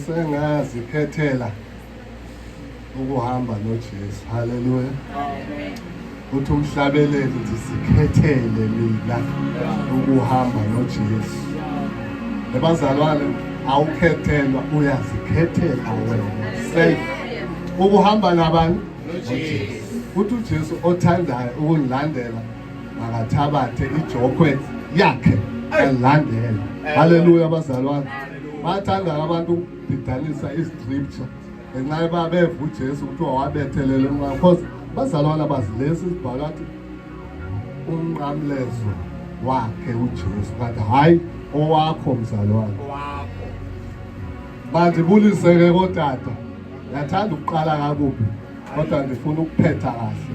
Sengazikhethela ukuhamba noJesu. Haleluya. Uthi umhlabeleli ndizikhethele mina ukuhamba noJesu. Ebazalwane awukhethelwa uyazikhethela wena self ukuhamba nabani noJesu. Uthi uJesu othandayo ukungilandela makathabathe ijokhwe yakhe alandele. Haleluya bazalwane. Bathanda abantu ukubhidanisa iscripture ngenxa yoba beva uJesu kuthiwa wabethelela umnqamlezo because bazalwana bazilesi isibhalo athi umnqamlezo wakhe uJesu kanti hayi owakho mzalwane mandibulise ke kotata ngiyathanda ukuqala kakubi kodwa ndifuna ukuphetha kahle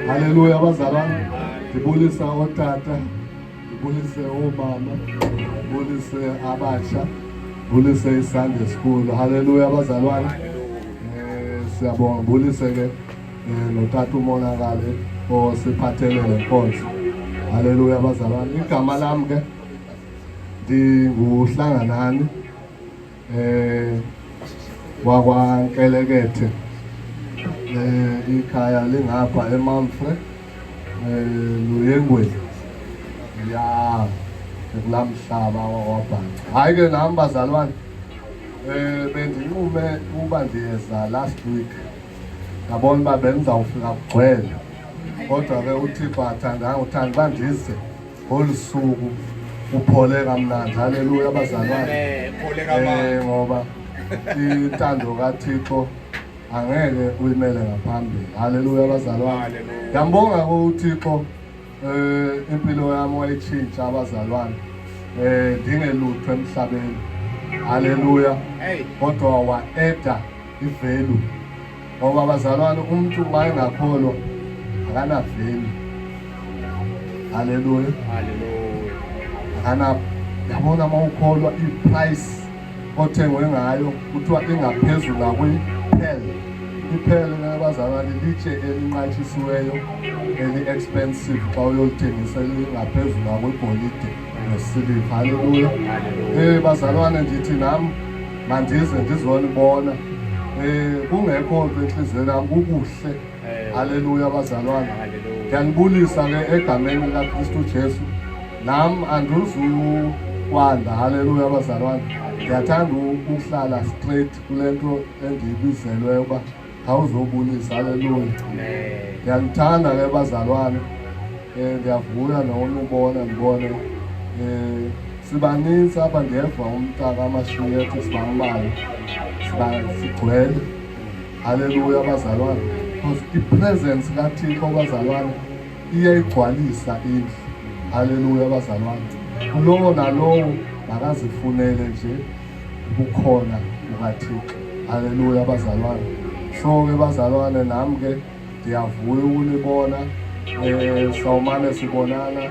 haleluya abazalwane ndibulisa otata Ngibulise omama, ngibulise abasha, ngibulise iSunday school. Haleluya abazalwane. Siyabonga ngibulise ke notata umonakale osiphathele le nkonzo. Haleluya abazalwane. Igama lami ke ndinguhlanganani wakwaNkelekethe ikhaya lingapha eMamfre Luyengweni ya kulaa mhlaba wakwaBhaca. Hayi ke nami bazalwane bendinqume uba ndiyeza last week ngabona uba bendizawufika kugcwele kodwa ke uThixo athandanga uthanda uba ndize ngolu suku uphole kamnandi. Haleluya bazalwane. Ngoba intando kaThixo angeke uyimele ngaphambili. Haleluya bazalwane. Ngiyambonga uThixo impilo yami wayitshintsha abazalwane. Ndingelutho emhlabeni. Haleluya. Kodwa wa-eda ivalue. Ngoba bazalwane umuntu uma engakholwa akana value. Haleluya. Haleluya. Akana yabona uma ukholwa i-price othengwe ngayo kuthiwa ingaphezulu nakwi-pearl. I-pearl abazalwane litshe elinqatshisiweyo eli-expensive xa uyolithengisa lingaphezulu nakwigolide nesiliva. Haleluya. Bazalwane ndithi nam mandize ndizonibona. Kungekho nto enhliziyweni yami kukuhle. Haleluya bazalwane. Ngiyanibulisa ke egameni likaKristu Jesu. Nam andizukwanda. Haleluya bazalwane. Ngiyathanda ukuhlala straight kule nto endiyibizelweyo uba khawuzobulisa. Haleluya. Ngiyanithanda ke bazalwane. Ndiyavuya nokunibona ndibone sibaninzi apha ndiyeva umntaka amashiya ethi sibambalwa sigcwele. Haleluya bazalwane. Because i-presence kaThixo bazalwane iyayigcwalisa indlu. Haleluya bazalwane. Kulowo nalowo makazifunele nje ubukhona bukaThixo. Haleluya bazalwane. So ke bazalwane nami ke ndiyavuya ukunibona. Sawumane sibonana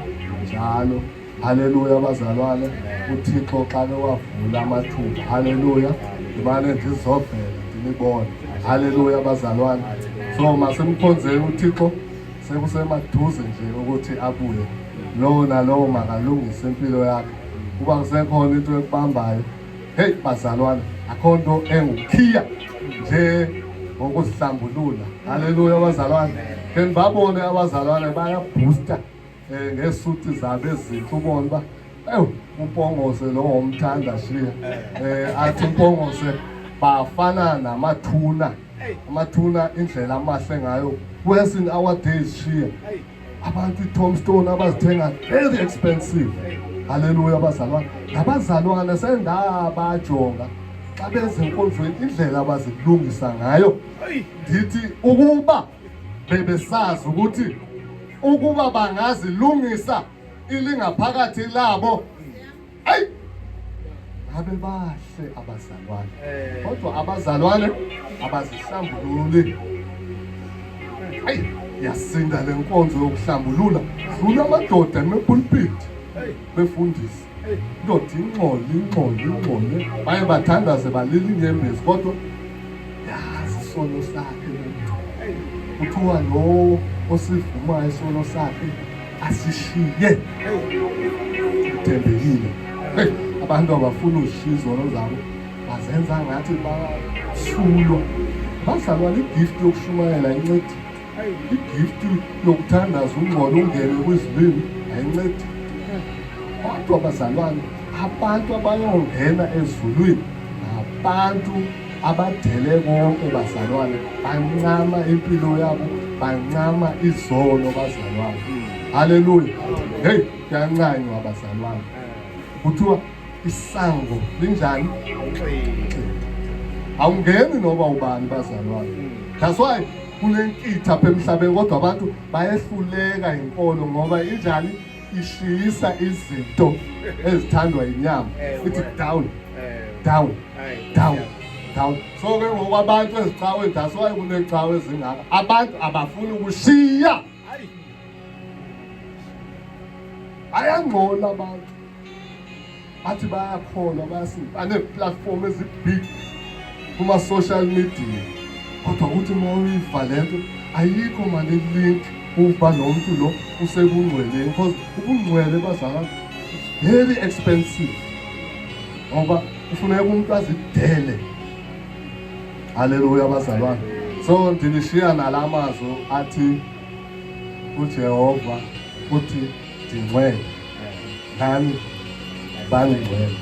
njalo. Haleluya bazalwane. uThixo xa wavula amathuba. Haleluya. Ndimane ndizovela ndinibone. Haleluya bazalwane. So masimkhonzeni uThixo sekusemaduze nje ukuthi abuye. Lowo nalowo makalungise impilo yakhe. Kuba kusekhona into ekubambayo. Hey bazalwane, akho nto engukhiya nje ngokuzihlambulula. Haleluya bazalwane. Ke ndibabone abazalwane bayabooster ngesuti zabo ezinhle ubone uba ewu uMpongose lo womthanda shiya. Athi uMpongose bafana namathuna. Amathuna indlela amahle ngayo. Worse in our days shiya. Abantu i-tombstone abazithenga very expensive. Haleluya bazalwane. Nabazalwane sendabajonga xa beze enkonzweni indlela abazilungisa ngayo. Ndithi ukuba bebesazi ukuthi ukuba bangazilungisa ilingaphakathi labo, ayi ngabe bahle abazalwane. Kodwa abazalwane abazihlambululi. Ayi yasinda le nkonzo yokuhlambulula. Dlula amadoda emepulpit befundisa. Indoda ingxole ingxole ingxole baye bathandaze balila inyembezi kodwa yazi isono sakhe lo muntu. Kuthiwa lo osivumayo isono sakhe asishiye. Uthembekile. Hey, Abantu abafuna uzishiya izono zabo, bazenza ngathi basulwa. Bazalwane, igift yokushumayela incedi, igift yokuthandaza ungcono ungene kwizilimi ayincedi. Kodwa bazalwane, abantu abayongena ezulwini ngabantu abadele konke bazalwane, bancama impilo yabo, bancama izono bazalwane. Haleluya! Hey, kuyancanywa bazalwane. Kuthiwa isango linjani? Awungeni noba ubani bazalwane. That's why kunenkitha apha emhlabeni, kodwa abantu bayehluleka inkolo ngoba injani? Ishiyisa izinto ezithandwa inyama, ithi down, down, down, down. So ke ngoku abantu ezicaweni, that's why kuneecawe ezingaka, abantu abafuni ukushiya. Bayangcola abantu, bathi bayakholwa, bayasinda, banee-platform ezibig kuma-social media, kodwa kuthi uma uyiva le nto ayikho mali link ukuba lo mntu lo usebungcweleni, because ubungcwele bazalwane it's very expensive, ngoba kufuneka umuntu azidele. Haleluya bazalwane. So ndinishiya nala mazwi athi uJehova uthi ndingcwele, nani baningcwele.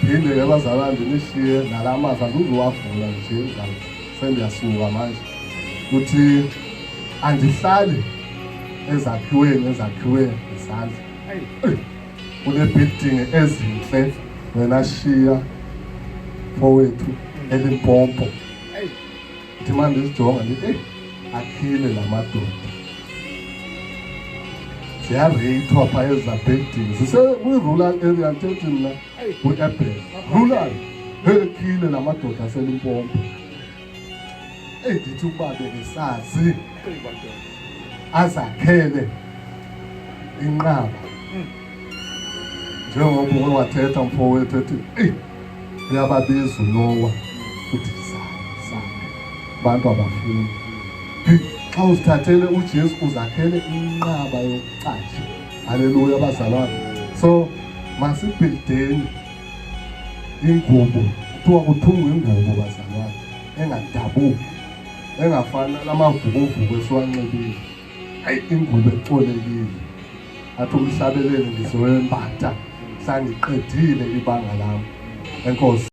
Phinde ke bazalwane ndinishiye nala mazwi, andizuwavula nje, sendiyasuka manje. Uthi andihlali ezakhiweni ezakhiwe ngesandla. Kune-building ezinhle wena shiya mfowethu eLimpopo. Ndithi uma ndizijonga ndithi eyi, akhile la madoda, ziyareyithwa phaa ezaa building zisekwi-rural area, ndithethi mna kwi-urban, rural. Ekhile la madoda aseLimpopo. Eyi, ndithi ukuba bebesazi azakhele inqaba, njengoba uke wathetha mfowethu ethi eyi, uyababiza uNowa uthi sakhe, abantu abafuni. Xa uzithathele uJesu uzakhele inqaba yokucatsha. Haleluya bazalwane. So masibhildeni ingubo, kuthiwa kuthungwa ingubo bazalwane engadabuki, engafani nalamavukuvuku esiwanxibile. Hayi, ingubo ecolekile. Athi umhlabeleli, ngizoyembatha sangiqedile ibanga lami. Enkosi.